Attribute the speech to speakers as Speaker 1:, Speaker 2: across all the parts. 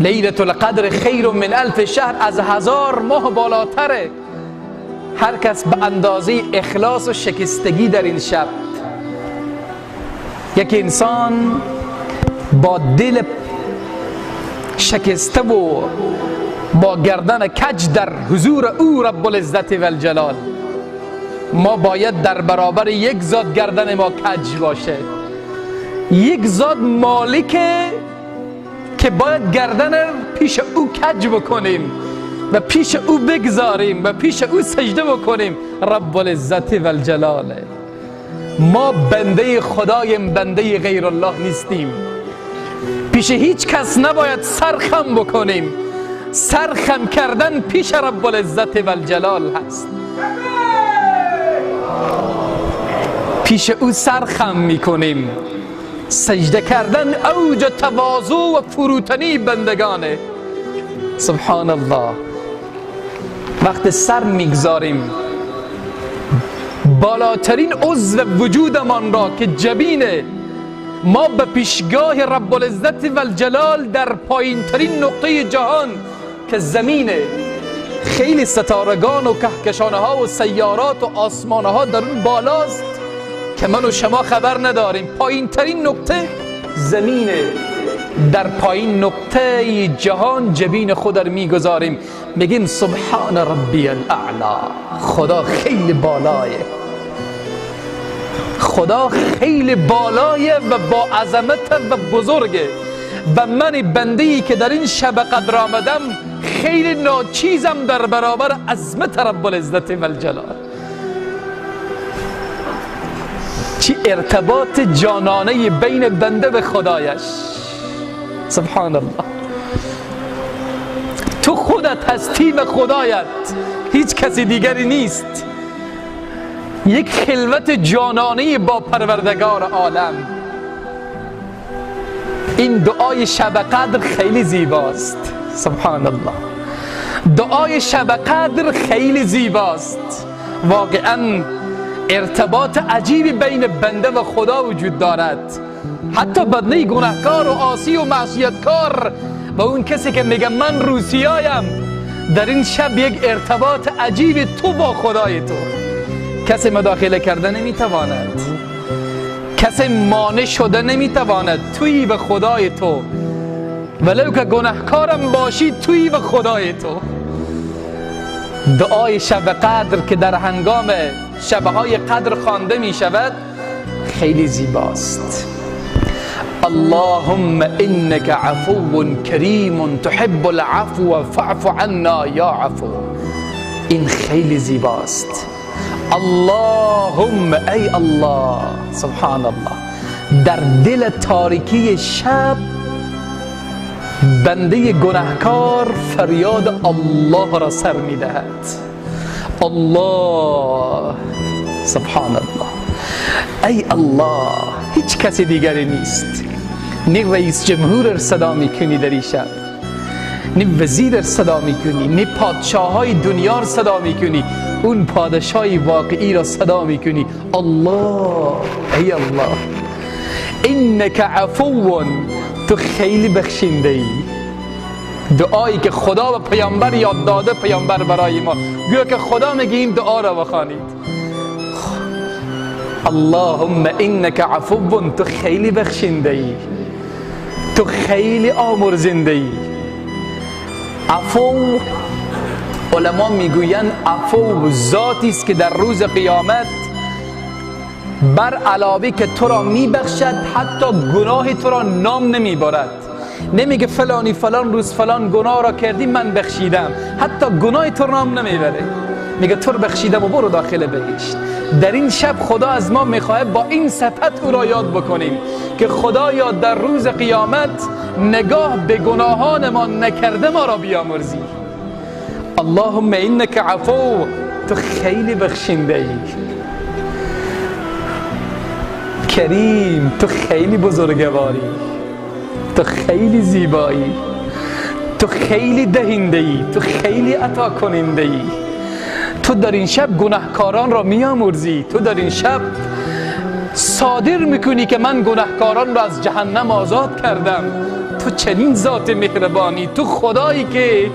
Speaker 1: لیلة القدر خیر من الف شهر، از 1000 ماه بالاتره. هر کس به اندازه اخلاص و شکستگی در این شب، یک انسان با دل شکسته و با گردن کج در حضور او رب العزت و الجلال، ما باید در برابر یک ذات گردن ما کج باشه، یک ذات مالکه که باید گردن پیش او کج بکنیم و پیش او بگذاریم و پیش او سجده بکنیم. رب العزت و الجلال. ما بنده خدایم، بنده غیر الله نیستیم. پیش هیچ کس نباید سرخم بکنیم. سرخم کردن پیش رب العزت و الجلال هست. پیش او سرخم میکنیم. سجده کردن اوج تواضع و فروتنی بندگانه. سبحان الله. وقت سر میگذاریم بالاترین عضو وجودمان را که جبینه، ما به پیشگاه رب العزت و الجلال در پایین ترین نقطه جهان که زمینه، خیلی ستارگان و کهکشانها و سیارات و آسمانها در اون بالاست که من و شما خبر نداریم. پایین ترین نقطه زمینه، در پایین نقطه جهان جبین خود را میگذاریم، میگیم سبحان ربی الاعلی. خدا خیلی بالایه، خدا خیلی بالایه و با عظمت و بزرگه و من بنده‌ای که در این شب قدر آمدم خیلی ناچیزم در برابر عظمت رب العزت و الجلال. چی ارتباط جانانه بین بنده و خدایش. سبحان الله. تو خودت هستی و خدایت، هیچ کسی دیگری نیست. یک خلوت جانانه با پروردگار عالم. این دعای شب قدر خیلی زیباست. سبحان الله. دعای شب قدر خیلی زیباست. واقعا ارتباط عجیبی بین بنده و خدا وجود دارد. حتی بنده گناهکار و عاصی و معصیتکار و اون کسی که میگه من روسیایم، در این شب یک ارتباط عجیبی تو با خدای تو. کسی مداخله کرده نمیتواند، کسی مانع شده نمیتواند. تویی به خدای تو، ولو که گناهکارم باشی تویی به خدای تو. دعای شب قدر که در هنگام شبهای قدر خوانده می شود خیلی زیباست. اللهم انك عفو کریم تحب العفو فاعف عنا یا عفو. این خیلی زیباست. اللهم ای الله. سبحان الله. در دل تاریکی شب بنده گناهکار فریاد الله را سر میدهد. الله. سبحان الله. ای الله، هیچ کسی دیگری نیست. نه رئیس جمهور را صدا میکنی در این شب، نه وزیر را صدا میکنی، نه پادشاه های دنیا را صدا میکنی، اون پادشاه واقعی را صدا میکنی. الله، ای الله. انک عفو، تو خیلی بخشنده ای. دعایی که خدا و پیامبر یاد داده، پیامبر برای ما گویا که خدا میگه این دعا را بخوانید. اللهم انک عفو، تو خیلی بخشنده ای، تو خیلی آمرزنده ای. عفو، علما میگویند عفو ذاتی است که در روز قیامت بر علاوه که تو را میبخشد حتی گناه تو را نام نمیبرد. نمیگه فلانی فلان روز فلان گناه را کردی من بخشیدم، حتی گناه تو نام نمیبره، میگه تو رو بخشیدم و برو داخل بهشت. در این شب خدا از ما میخواهد با این صفت او را یاد بکنیم که خدایا در روز قیامت نگاه به گناهان ما نکرده ما را بیامرزی. اللهم انک عفو، تو خیلی بخشنده ای. کریم، تو خیلی بزرگواری، تو خیلی زیبایی، تو خیلی دهنده ای، تو خیلی عطا کننده ای. تو در این شب گناهکاران را میامرزی، تو در این شب صادر میکنی که من گناهکاران را از جهنم آزاد کردم. تو چنین ذات مهربانی، تو خدایی که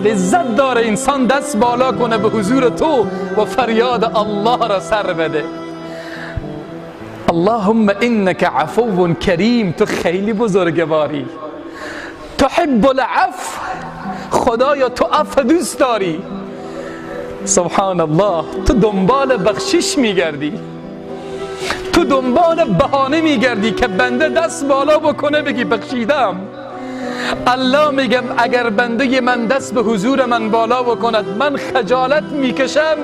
Speaker 1: لذت داره انسان دست بالا کنه به حضور تو و فریاد الله را سر بده. اللهم انک عفو کریم، تو خیلی بزرگواری، تحب العفو، خدایا تو عفو دوست داری. سبحان الله، تو دنبال بخشش میگردی، تو دنبال بهانه میگردی که بنده دست بالا بکنه بگی بخشیدم. الله میگم اگر بنده من دست به حضور من بالا بکند، من خجالت میکشم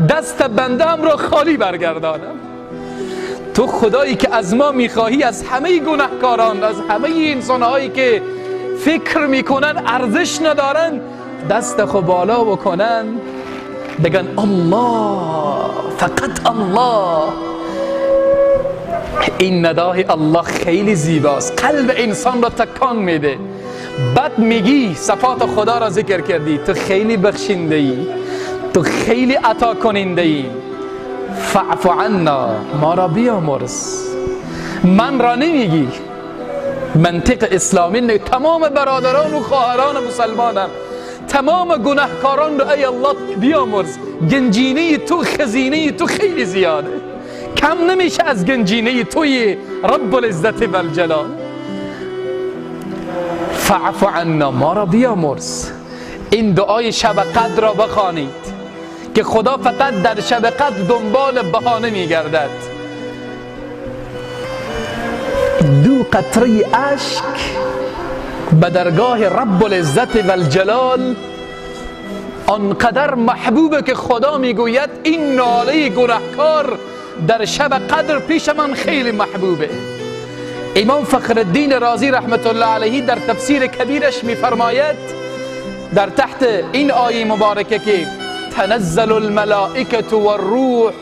Speaker 1: دست بنده هم را خالی برگردانم. تو خدایی که از ما میخواهی، از همه گناهکاران، از همه انسانهایی که فکر میکنن ارزش ندارن، دست خو بالا بکنن بگن الله، فقط الله. این ندای الله خیلی زیباست، قلب انسان را تکان میده. بعد میگی صفات خدا را ذکر کردی، تو خیلی بخشنده ای، تو خیلی عطا کننده ای. فاعف عنا، ما را بیامرز. من را نمیگی، منطق اسلامی نه، تمام برادران و خواهران مسلمانم، تمام گناهکاران را ای الله بیامرز. گنجینه تو، خزینه تو خیلی زیاده، کم نمیشه از گنجینه توی رب العزت و الجلال. فاعف عنا، ما را بیامرز. این دعای شب قدر را بخوانید که خدا فقط در شب قدر دنبال بهانه میگردد. دو قطره اشک به درگاه رب العزت و الجلال آنقدر محبوبه که خدا میگوید این ناله گناهکار در شب قدر پیش من خیلی محبوبه. امام فخرالدین رازی رحمت الله علیه در تفسیر کبیرش میفرماید در تحت این آیه مبارکه که تنزل الملائکة والروح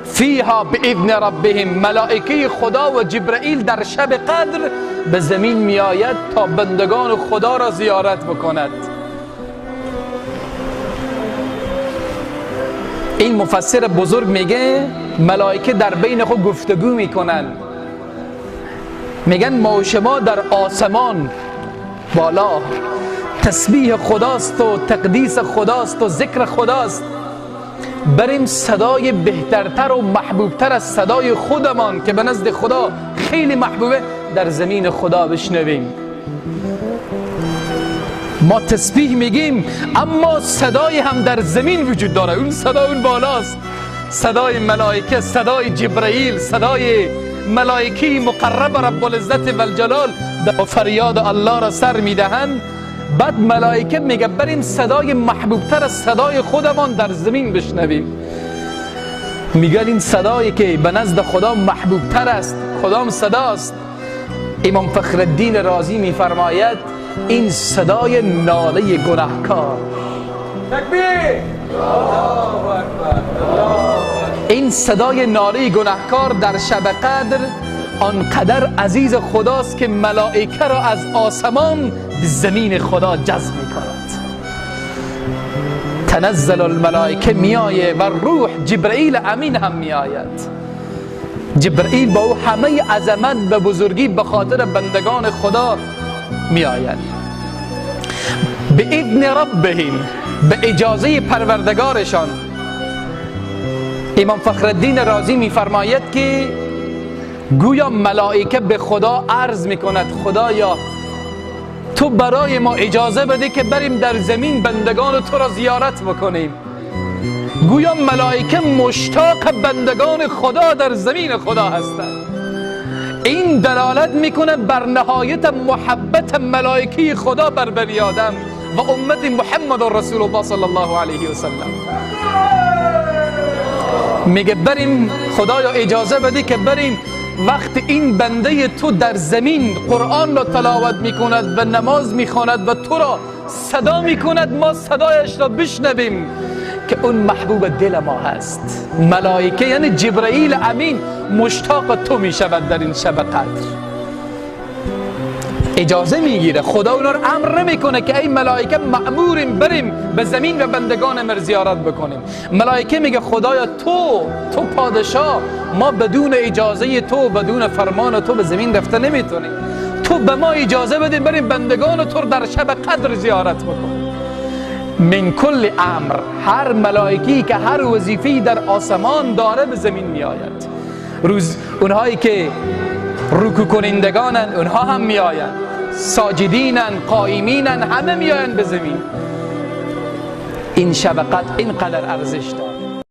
Speaker 1: فیها باذن ربهم، ملائکه خدا و جبرئیل در شب قدر به زمین میآید تا بندگان خدا را زیارت بکند. این مفسر بزرگ میگه ملائکه در بین خود گفتگو میکنن، میگن ما و شما در آسمان بالا تسبیح خداست و تقدیس خداست و ذکر خداست، بریم صدای بهترتر و محبوبتر از صدای خودمان که به نزد خدا خیلی محبوبه در زمین خدا بشنویم. ما تسبیح میگیم اما صدای هم در زمین وجود داره، اون صدا اون بالاست، صدای ملائکه، صدای جبرئیل، صدای ملائکه مقرب رب العزت و الجلال و فریاد الله را سر میدهند. بعد ملائکه میگه بریم صدای محبوبتر از صدای خودمان در زمین بشنویم. میگن این صدایی که به نزد خدا محبوبتر است کدام صداست؟ امام فخرالدین رازی میفرماید این صدای ناله گناهکار.
Speaker 2: تکبیر! الله اکبر!
Speaker 1: این صدای ناله گناهکار در شب قدر آنقدر عزیز خداست که ملائکه را از آسمان به زمین خدا جذب میکند. تنزل الملائکه میآید و روح جبرئیل امین هم میآید. جبرئیل با او همه عظمت به بزرگی به خاطر بندگان خدا میآید. به اذن ربهم، به اجازه پروردگارشان. امام فخرالدین رازی میفرماید که گویا ملائکه به خدا عرض میکند خدایا تو برای ما اجازه بده که بریم در زمین بندگان تو را زیارت بکنیم. گویا ملائکه مشتاق بندگان خدا در زمین خدا هستند. این دلالت میکنه بر نهایت محبت ملائکه خدا بر بنی آدم و امت محمد رسول الله صلی الله علیه و سلم. میگه بریم خدایا اجازه بده که بریم وقت این بنده تو در زمین قرآن را تلاوت میکند و نماز میخواند و تو را صدا میکند، ما صدایش را بشنویم که اون محبوب دل ما هست. ملائکه یعنی جبرئیل امین مشتاق تو میشود در این شب قدر. اجازه میگیره. خدا اونا رو امر نمیکنه که ای ملائکه مأموریم بریم به زمین و بندگان مر زیارت بکنیم. ملائکه میگه خدایا تو پادشاه، ما بدون اجازه تو، بدون فرمان تو به زمین رفته نمیتونیم. تو به ما اجازه بده بریم بندگان تو رو در شب قدر زیارت بکنیم. من کل امر، هر ملائکی که هر وظیفه‌ای در آسمان داره به زمین میآید. روز اونهایی که رکوع کنندگانند اونها هم میآیند، ساجدینن، قائمینن، همه میآیند به زمین. این شب قدر اینقدر ارزش داره.